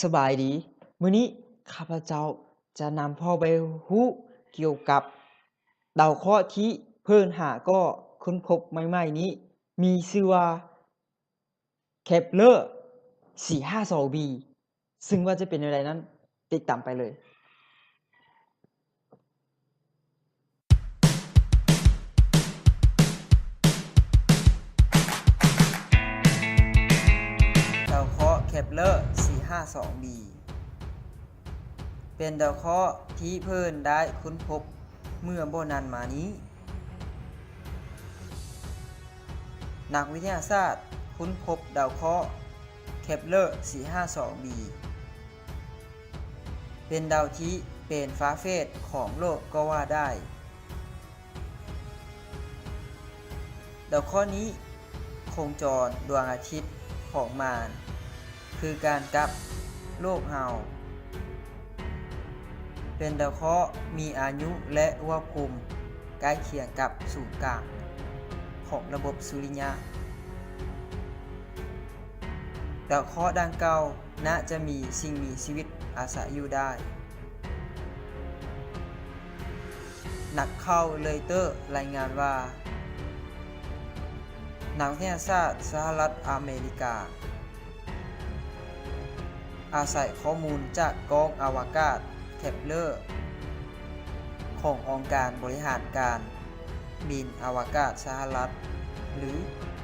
ສະບາຍດີ, ມື້ນີ້ຂ້າພະເຈົ້າຈະນຳພວກເຮົາໄປຮູ້ກ່ຽວກັບດາວເຄາະທີ່ເພິ່ນຫາກໍຄົ້ນພົບໃໝ່ໆນີ້ ມີຊື່ວ່າ Kepler ສີ່ຫ້າສອງ b ຊຶ່ງວ່າຈະເປັນແນວໃດນັ້ນ ຕິດຕາມໄປເລີຍ. ດາວເຄາະ Kepler ສີ່ຫ້າສອງ b ເປັນດາວເຄາະທີ່ເພິ່ນໄດ້ຄົ້ນພົບເມື່ອບໍ່ນານມານີ້. ນັກວິທະຍາສາດຄົ້ນພົບດາວເຄາະ Kepler ສີ່ຫ້າສອງ b ເປັນດາວທີ່ເປັນຝາແຝດຂອງໂລກກໍວ່າໄດ້. ດາວເຄາະນີ້ ໂຄງຈອນດວງອາທິດຂອງມັນຄືກັນກັບໂລກເຮົາ. ເປັນດາວເຄາະມີອາຍຸ ແລະ ອຸນຫະພູມໃກ້ຄຽງກັບສູນກາງຂອງລະບົບສຸລິຍະ. ດາວເຄາະດັ່ງກ່າວໜ້າຈະມີສິ່ງມີຊີວິດອາໄສຢູ່ໄດ້. ນັກຂ່າວ Reuters ລາຍງານວ່າ ນັກວິທະຍາສາດສະຫະລັດອາເມລິກາ ອາໄສຂໍ້ມູນຈາກກ້ອງອະວະກາດ Kepler ຂອງອົງການບໍລິຫານການບິນອະວະກາດສະຫະລັດ ຫຼື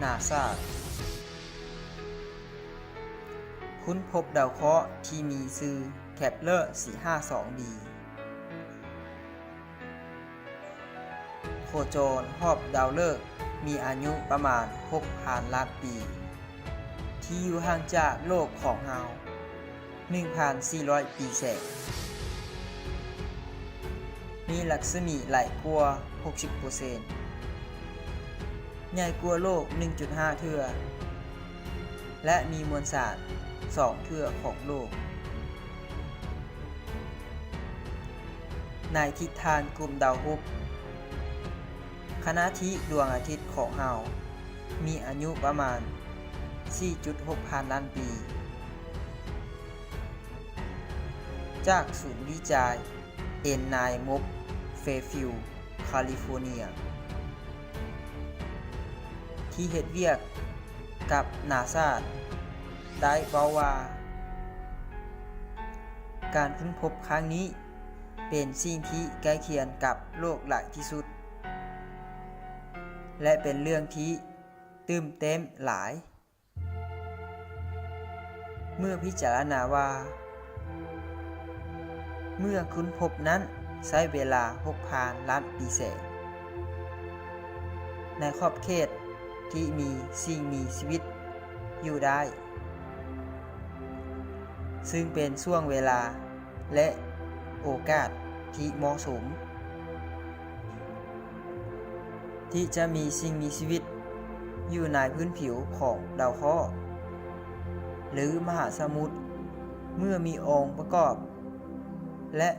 ນາຊາ ຄົ້ນພົບດາວເຄາະທີ່ມີຊື່ Kepler ສີ່ຫ້າສອງ b ໂຄຈອນຮອບດາວເລີກ ມີອາຍຸປະມານຫົກພັນລ້ານປີ ທີ່ຢູ່ຫ່າງຈາກໂລກຂອງເຮົາໜຶ່ງພັນສີ່ຮ້ອຍປີແສງ, ມີລັກສະໝີໄຫຼກວ່າຫົກສິບເປີເຊັນ, ໃຫຍ່ກວ່າໂລກໜຶ່ງຈຸດຫ້າເທື່ອ ແລະ ມີມວນສານສອງເທື່ອຂອງໂລກ. ໃນທິດທາງກຸ່ມດາວຮຸກ, ຂະນະທີ່ດວງອາທິດຂອງເຮົາມີອາຍຸປະມານສີ່ຈຸດຫົກພັນລ້ານປີ, ຈາກສູນວິໄຈ N nine Mob Fairfield California ທີ່ເຮັດວຽກກັບນາຊາ ໄດ້ເວົ້າວ່າ ການຄົ້ນພົບຄັ້ງນີ້ເປັນສິ່ງທີ່ໃກ້ຄຽງກັບໂລກຫຼາຍທີ່ສຸດ ແລະ ເປັນເລື່ອງທີ່ຕື່ນເຕັ້ນຫຼາຍ. ເມື່ອພິຈາລະນາວ່າ ເມື່ອຄົ້ນພົບນັ້ນໃຊ້ເວລາຫົກພັນລ້ານປີແສງ ໃນຂອບເຂດທີ່ມີສິ່ງມີຊີວິດຢູ່ໄດ້, ຊຶ່ງເປັນຊ່ວງເວລາ ແລະ ໂອກາດທີ່ເໝາະສົມ ທີ່ຈະມີສິ່ງມີຊີວິດຢູ່ໃນພື້ນຜິວຂອງດາວເຄາະ ຫຼື ມະຫາສະໝຸດ ເມື່ອມີອົງປະກອບ ແລະ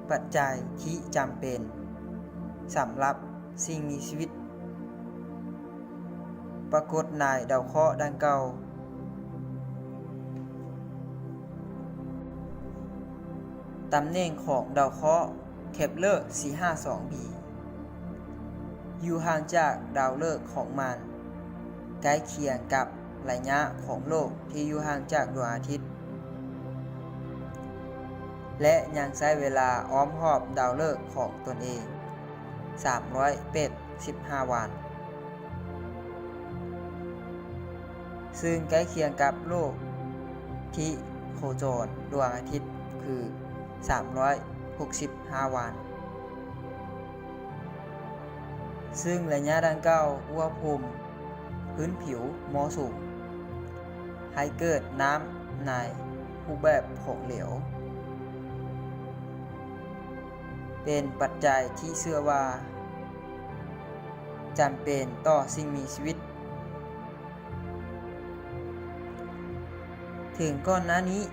ປັດໄຈທີ່ຈຳເປັນສຳລັບສິ່ງມີຊີວິດ ປາກົດໃນດາວເຄາະດັ່ງກ່າວ. ຕຳແໜ່ງຂອງດາວເຄາະ Kepler ສີ່ຫ້າສອງ b ຢູ່ຫ່າງຈາກດາວເລີກຂອງມັນ ໃກ້ຄຽງກັບໄລຍະຂອງໂລກທີ່ຢູ່ຫ່າງຈາກດວງອາທິດ ແລະ ຍັງໃຊ້ເວລາອ້ອມຮອບດາວເລີກຂອງຕົນເອງ ສາມຮ້ອຍແປດສິບຫ້າວັນ, ຊຶ່ງໃກ້ຄຽງກັບໂລກທີ່ໂຄຈອນດວງອາທິດຄື ສາມຮ້ອຍຫົກສິບຫ້າວັນ, ຊຶ່ງໄລຍະດັ່ງກ່າວ ອຸນຫະພູມພື້ນຜິວເໝາະສົມໃຫ້ເກີດນ້ຳໃນຮູບແບບຂອງເຫຼວ. ເປັນປັດໄຈທີ່ເຊື່ອວ່າຈຳເປັນຕໍ່ສິ່ງມີຊີວິດ. ເຖິງກ່ອນໜ້ານີ້,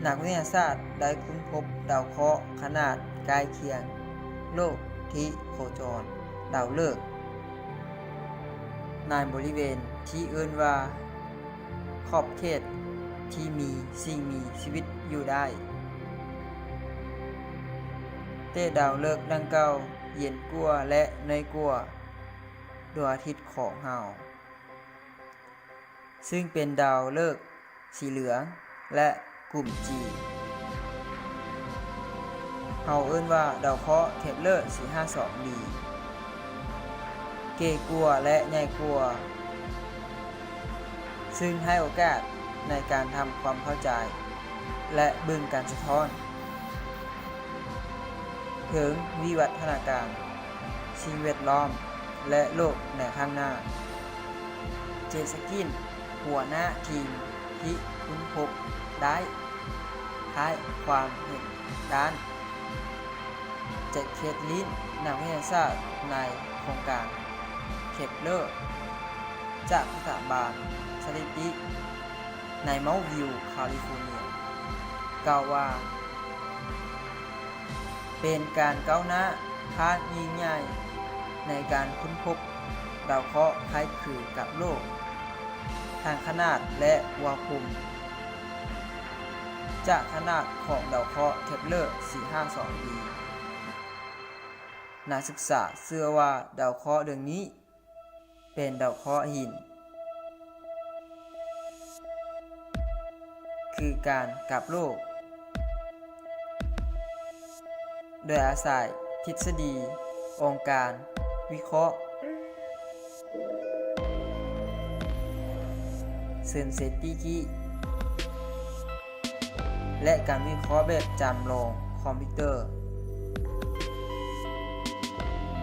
ນັກວິທະຍາສາດໄດ້ຄົ້ນພົບດາວເຄາະຂະໜາດໃກ້ຄຽງໂລກທີ່ໂຄຈອນດາວເລີກ ໃນບໍລິເວນທີ່ເອີ້ນວ່າ ຂອບເຂດທີ່ມີ ສິ່ງມີຊີວິດຢູ່ໄດ້. ແຕ່ດາວເລີກດັ່ງກ່າວເຢັນກວ່າ ແລະ ນ້ອຍກວ່າດວງອາທິດຂອງເຮົາ, ຊຶ່ງເປັນດາວເລີກສີເຫຼືອງ ແລະ ກຸ່ມ G. ເຮົາເອີ້ນວ່າດາວເຄາະ Kepler ສີ່ຫ້າສອງ b ເກກວ່າ ແລະ ໃຫຍ່ກວ່າ, ຊຶ່ງໃຫ້ໂອກາດໃນການທຳຄວາມເຂົ້າໃຈ ແລະ ເບິ່ງການສະທ້ອນເຖິງວິວັດທະນາການ, ສິ່ງແວດລ້ອມ ແລະ ໂລກໃນຂ້າງໜ້າ. ເຈສະກິນ ຫົວໜ້າທີມທີ່ຄົ້ນພົບໄດ້ໃຫ້ຄວາມເຫັນດ້ານ ແຈັກ ເຄດລິນ ນັກວິທະຍາສາດໃນໂຄງການ Kepler ຈາກສະຖາບັນສະຖິຕິໃນ Mountain View California ກ່າວວ່າ ເປັນການກ້າວໜ້າຄັ້ງຍິ່ງໃຫຍ່ໃນການຄົ້ນພົບດາວເຄາະຄ້າຍຄືກັບໂລກ ທັງຂະໜາດ ແລະ ອຸນຫະພູມ ຈາກຂະໜາດຂອງດາວເຄາະ Kepler ສີ່ຫ້າສອງ b. ນັກສຶກສາເຊື່ອວ່າດາວເຄາະດວງນີ້ ເປັນດາວເຄາະຫີນ ຄືການກັບໂລກ ໂດຍອາໄສທິດສະດີອົງການວິເຄາະເຊີນເຊຕິກິ ແລະ ການວິເຄາະແບບຈຳລອງຄອມພິວເຕີ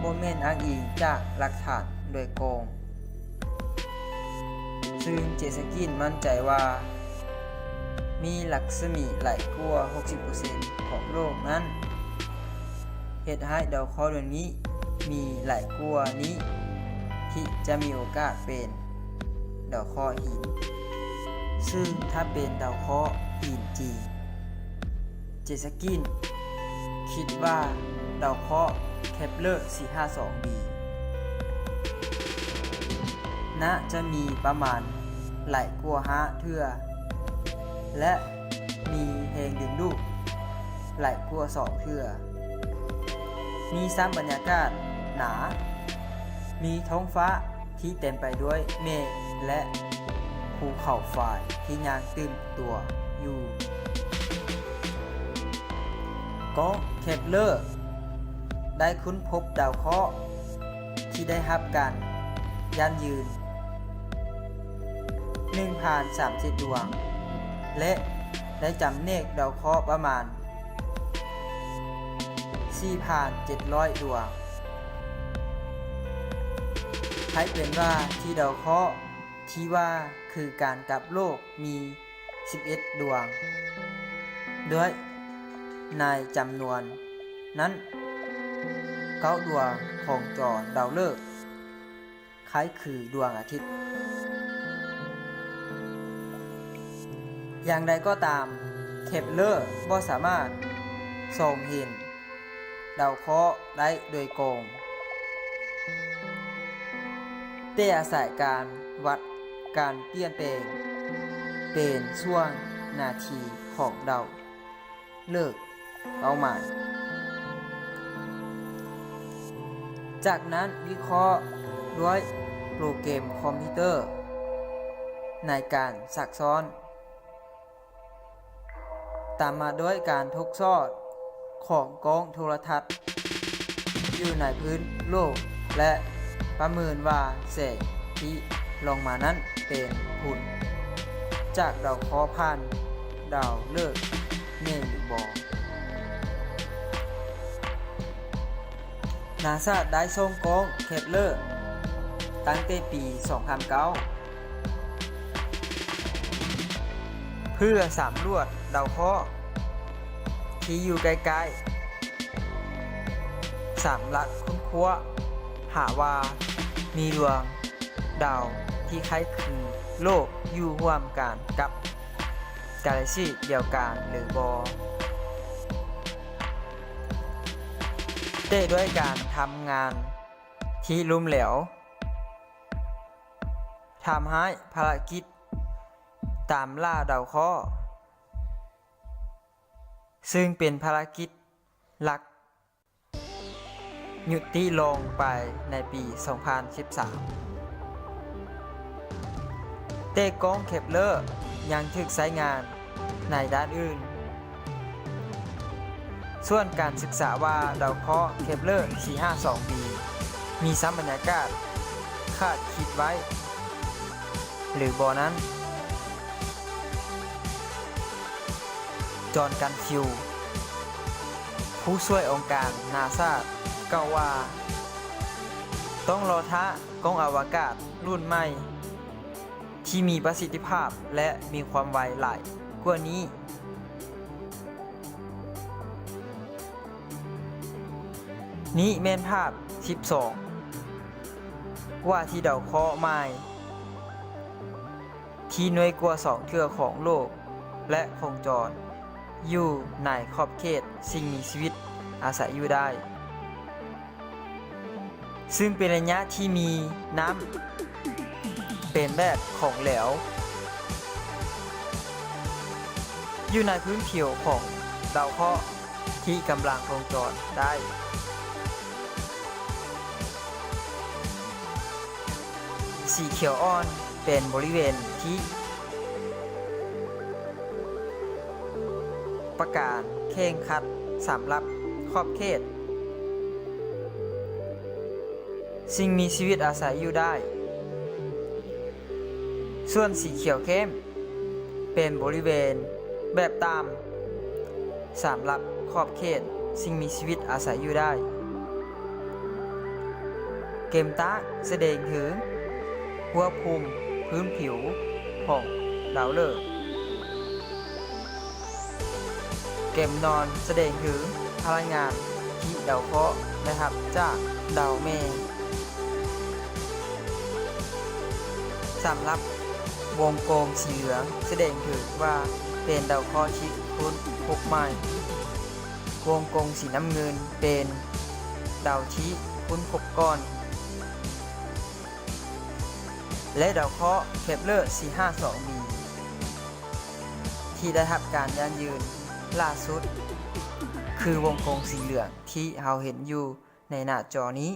ບໍ່ແມ່ນອ້າງອີງຈາກຫຼັກຖານໂດຍກົງ, ຊຶ່ງເຈສະກິນໝັ້ນໃຈວ່າ ມີລັກສະໝີຫຼາຍກວ່າຫົກສິບເປີເຊັນຂອງໂລກນັ້ນ ເຮັດໃຫ້ດາວເຄາະດວງນີ້ມີຫຼາຍກວ່ານີ້ທີ່ຈະມີໂອກາດເປັນ ດາວເຄາະຫີນ, ຊຶ່ງຖ້າເປັນດາວເຄາະຫີນຈິງ, ເຈສະກິນຄິດວ່າດາວເຄາະ Kepler ສີ່ຫ້າສອງ b ໜ້າຈະມີປະມານຫຼາຍກວ່າຫ້າເທື່ອ ແລະ ມີແຮງດຶງດູດຫຼາຍກວ່າສອງເທື່ອ, ມີຊັ້ນບັນຍາກາດໜາ, ມີທ້ອງຟ້າທີ່ເຕັມໄປດ້ວຍເມກ ແລະ ພູເຂົາໄຟທີ່ຍ່າງຕື່ນຕົວຢູ່. ກ້ອງ Kepler ໄດ້ຄົ້ນພົບດາວເຄາະທີ່ໄດ້ຮັບການຢັ້ງຢືນ ໜຶ່ງພັນສາມສິບເຈັດ ດວງ ແລະ ໄດ້ຈຳແນກດາວເຄາະປະມານ ສີ່ພັນເຈັດຮ້ອຍ ດວງ ໃຫ້ເປັນວ່າທີ່ດາວເຄາະທີ່ວ່າຄືການກັບໂລກມີ ສິບເອັດ ດວງ, ໂດຍໃນຈຳນວນນັ້ນ ເກົ້າ ດວງຂອງຈອນດາວເລີກ ຄ້າຍຄືດວງອາທິດ. ຢ່າງໃດກໍຕາມ, ເຄບເລີບໍ່ສາມາດສ່ອງເຫັນດາວເຄາະໄດ້ໂດຍກົງ, ແຕ່ອາໄສການວັດການປ່ຽນແປງເປັນຊ່ວງນາທີຂອງດາວ ເລີກເປົ້າໝາຍ. ຈາກນັ້ນວິເຄາະດ້ວຍໂປຣແກຣມຄອມພິວເຕີໃນການຊັກຊ້ອນ, ຕາມມາດ້ວຍການທົດສອບຂອງກ້ອງໂທລະທັດ ຢູ່ໃນພື້ນໂລກ ແລະ ປະເມີນວ່າແສງທີ່ລ່ອງມານັ້ນເປັນຝຸ່ນຈາກດາວເຄາະຜ່ານດາວເລີກແມ່ນຫຼືບໍ່. ນາຊາໄດ້ສົ່ງກ້ອງເຄບເລີຕັ້ງແຕ່ປີສອງພັນເກົ້າ ເພື່ອສຳຫຼວດດາວເຄາະທີ່ຢູ່ໃກ້ໆ ສຳລັບຄົ້ນຄວ້າຫາວ່າມີດວງດາວທີ່ຄ້າຍຄືໂລກຢູ່ຮ່ວມກັນກັບກາແລັກຊີດຽວກັນຫຼືບໍ່, ແຕ່ດ້ວຍການທຳງານທີ່ລົ້ມເຫຼວ ທຳໃຫ້ພາລະກິດຕາມລ່າດາວເຄາະ ຊຶ່ງເປັນພາລະກິດຫຼັກ ຍຸຕິລົງໄປໃນປີສອງພັນສິບສາມ, ແຕ່ກ້ອງເຄບເລີຍັງຖືກໃຊ້ງານໃນດ້ານອື່ນ. ສ່ວນການສຶກສາວ່າດາວເຄາະເຄບເລີສີ່ຫ້າສອງບີ ມີຊັ້ນບັນຍາກາດຄາດຄິດໄວ້ ຫຼືບໍ່ນັ້ນ, ຈອນ ກັນຟິວ ຜູ້ຊ່ວຍອົງການນາຊາ ກ່າວວ່າ ຕ້ອງລໍຖ້າກ້ອງອະວະກາດລຸ້ນໃໝ່ ທີ່ມີປະສິດທິພາບ ແລະ ມີຄວາມໄວຫຼາຍກວ່ານີ້. ນີ້ແມ່ນພາບສິບສອງ ວ່າທີ່ດາວເຄາະໃໝ່ ທີ່ນ້ອຍກວ່າສອງເທື່ອຂອງໂລກ ແລະ ໂຄຈອນຢູ່ໃນຂອບເຂດສິ່ງມີຊີວິດອາໄສຢູ່ໄດ້, ຊຶ່ງເປັນໄລຍະທີ່ມີນ້ຳເປັນແບບຂອງແຫຼວ ຢູ່ໃນພື້ນຜິວຂອງດາວເຄາະທີ່ກຳລັງໂຄຈອນໄດ້. ສີຂຽວອ່ອນເປັນບໍລິເວນທີ່ປະການເຄັ່ງຄັດສຳລັບຂອບເຂດສິ່ງມີຊີວິດອາໄສຢູ່ໄດ້. ສ່ວນສີຂຽວເຂັ້ມເປັນບໍລິເວນແບບຕ່ຳສຳລັບຂອບເຂດສິ່ງມີຊີວິດອາໄສຢູ່ໄດ້. ເກມຕາກສະແດງເຖິງອຸນຫະພູມພື້ນຜິວຂອງດາວເລີກ. ເກມນອນສະແດງເຖິງພະລັງງານທີ່ດາວເຄາະໄດ້ຮັບຈາກດາວແມ່. ສຳລັບວົງກົງສີເຫຼືອງສະແດງເຖິງວ່າເປັນດາວເຄາະທີ່ຄົ້ນພົບໃໝ່. ວົງກົງສີນ້ຳເງິນເປັນດາວທີ່ຄົ້ນພົບກ່ອນ ແລະ ດາວເຄາະເຄບເລີສີ່ຫ້າສອງບີ ທີ່ໄດ້ຮັບການຢັ້ງຢືນຫຼ້າສຸດ ຄືວົງກົງສີເຫຼືອງທີ່ເຮົາເຫັນຢູ່ໃນໜ້າຈໍນີ້.